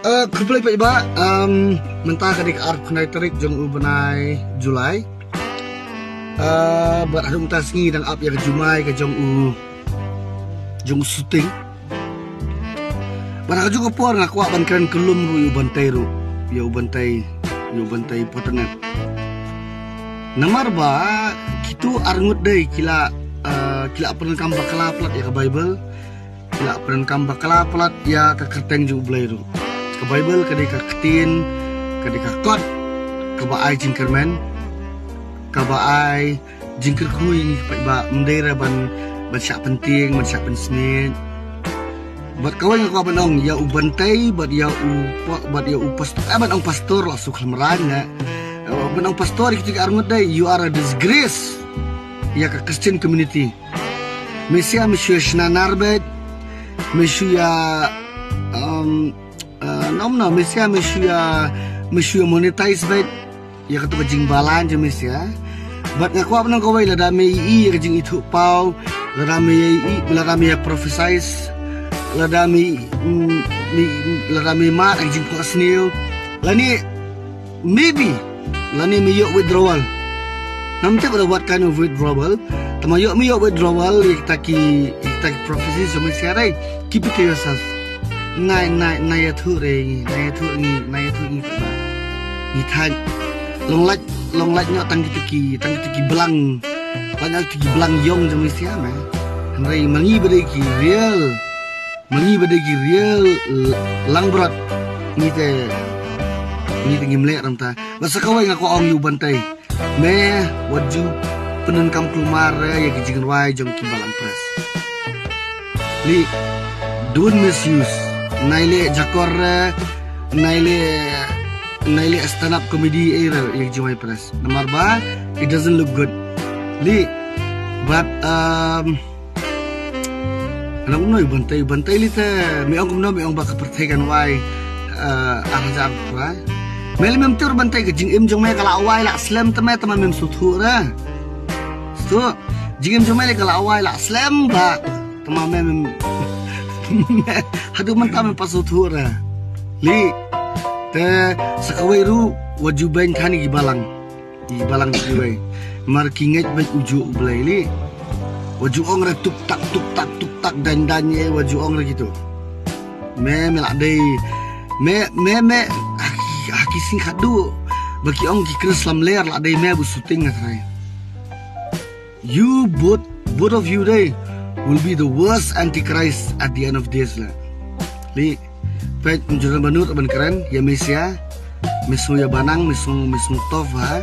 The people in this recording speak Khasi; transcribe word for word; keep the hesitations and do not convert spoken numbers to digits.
Uh, khublei paidbah, um, mynta ka dei ka arphew khyndai tarik jong u bnai July. Uh, bad haduh mynta sngi dang ap ïa ka jumai ka jong u jong u shooting. Bad ha kajuh ka por nga kwah ban kren kyllum ruh ïa u Bantei ruh, ïa u Bantei, ïa u Bantei Photnget. Namar ba kito arngut dei ki la, uh, ki la pyndonkam bakla palat ïa ka Bible. Ki la pyndonkam bakla palat ïa ka kyrteng jong u Blei ruh. Ka Bible ka dei ka ktien, ka dei ka kot kaba ai jingkyrmen, kaba ai jingkyrkhu ïa ngi paidbah, ym dei re ban, ban shah pyntieng, ban shah pynsmiej. Bad kawei nga kwah ban ong ïa u Bantei bad ïa u pa-, bad ïa u pastor, eh, ban ong pastor la suk lem rang ne. Eh, ban ong pastor ïa kito ki arngut dei, you are a disgrace ïa ka Christian community. Me sha me shu ïa shna nar beit, me shu ïa, um, uh, nom no, me sha me shu ïa, me shu ïa monetize beit ïa kato ka jingbalang jong me sha. Bad nga kwah ban ong kawei, lada me ïohi ïa ka jingithuhpaw, lada me ïohi, lada me ïa prophesize, lada me, mm, me, lada me mad ïa ka jingphohsniew, lane maybe lane me ïoh withdrawal. Ngam tip ruh what kind of withdrawal. Tangba ïoh me ïoh withdrawal ïa kita ki, ïa kita ki prophecies jong me sha re. Keep it to yourself. Nai, nai, nai ïathuh re ngi, nai ïathuh ngi, nai ïathuh ngi paidbah. Ngi thait. Long lait, long lait noh tang kita ki, tang kita ki blang. Lait noh kita ki blang ïong jong me sha me. Hynrei ma ngi ba dei ki real, ma ngi ba dei ki real, eh, langbrot, ngi te, ngi te ngim leh ranta. Bad sa kawei nga kwah ong ïa u Bantei, me wat ju pyndonkam kulmar re ïa ki jingrwai jong ki Balang Press. Li, don't misuse. Nai leh jakor re, nai leh, nai leh stand up comedy, eh, re ïa ki Jowai Press. Namar ba it doesn't look good. Li, but, um, Nga ong kumno ïa u Bantei, Bantei li te, me ong kumno, me ong ba ka pyrthei kan wai, eh, ar hajar, right? Me leh mem tip Bantei, ka jingim jong me ka la wai la slem te me, te me mem sngewthuh re. Sngewthuh, jingim jong me leh ka la wai la slem bha, te me mem, haduh mynta mem pat sngewthuh re. Li, te sa kawei ruh, wat ju beiñ than ïa ki balang. Ki balang kiwei. Namar ki ngeit beit u juh u Blei li. Wat ju ong re tuk tak, tuk tak, tuk tak, dang dang, eh, wat ju ong re kito. Me, me la dei. Me, me, me, ha ki, ha ki sngi khadduh ba ki ong ki kren slam ler, la dei me ba shooting nga trai. You both, both of you dei will be the worst antichrist at the end of days la. Li, peit, ym ju don ba nud ban kren ïa me sha. Me sngew ïa banang, me sngew, me sngew tough ha.